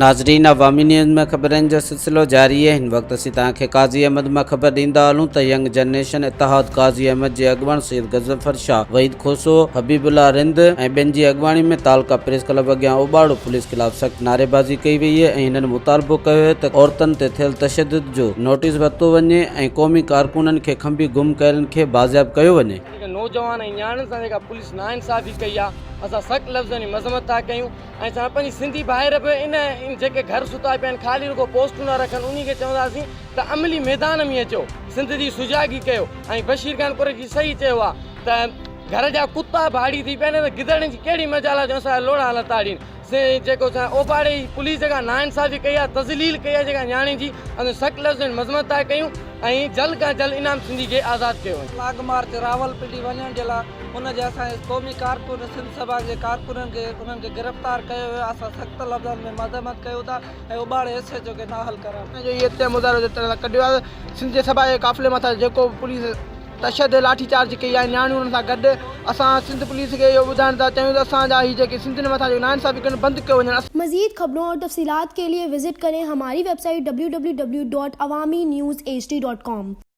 ناظرين عوامي نيوز ۾ خبرن جو سلسلو جاري آهي هن وقت اسين توهان کي قاضي احمد مان خبر ڏيندا هلون ته ينگ جنريشن اتحاد قاضي احمد جي اڳواڻ سيد غضنفر شاهه، وحيد کوسو، حبيب الله رند ۽ ٻين جي اڳواڻي ۾ تعلقه پريس ڪلب اڳيان اوٻاڙو پوليس خلاف سخت نعريبازي ڪئي وئي ۽ هنن مطالبو ڪيو آهي ته عورتن تي ٿيل تشدد جو نوٽيس ورتو وڃي ۽ قومي ڪارڪنن کي کنڀي گم ڪيلن کي بازياب ڪيو وڃي. جيڪا نوجوان ۽ نياڻين سان جيڪا پوليس ناانصافي ڪئي آهي اسان سخت لفظن جي مذمت ٿا ڪيون. ۽ اسان پنهنجي سنڌي ڀائر به ان جيڪي گهر ستا پيا آهن خالي رڳو پوسٽون نه رکن انهي کي چونداسين ته عملي ميدان ۾ اچو سنڌ جي سجاڳي ڪيو ۽ بشير خان قريشي صحيح چيو آهي ته گهر جا ڪتا به هاڙي ٿي پيا آهن ته گدڙن جي ڪهڙي مجال آهي جو اسان جا لوڙها لتاڙين سي جيڪو اسان اوٻاڙي جي پوليس جيڪا ناانصافي ڪئي آهي تذليل ڪئي آهي جيڪا نياڻين جي ان سخت لفظن ۾ مذمت ٿا ڪيون ۽ جلد کان جلد انعام سنڌي کي آزاد ڪيو وڃي. لاگ مارچ راولپنڊي وڃڻ جي لاء ان جي اسان جي قومي ڪارڪن سنڌ سڀا جي ڪارڪنن کي انهن کي گرفتار ڪيو ويو اسان سخت لفظن ۾ مذمت ڪيون ٿا ۽ اباڻي ايس ايڇ او کي نااهل قرار. جو هي هتي مظاهرو جي طرح ڪڍيو آهي سنڌ جي سڀا جي قافلي مٿان جيڪو به پوليس تشدد لاٺي چارج ڪئي آهي نياڻيون انهن سان گڏ اسان سنڌ پوليس کي اهو ٻڌائڻ ٿا چاهيون ته اسان جا هي جيڪي سنڌين مٿان جيڪو ناانصافي ڪن بند ڪيو وڃن. مزيد خبرون اور تفصيلات کے لئے وزٽ ڪرين ھماري web site W W W dot Awami news H D dot com.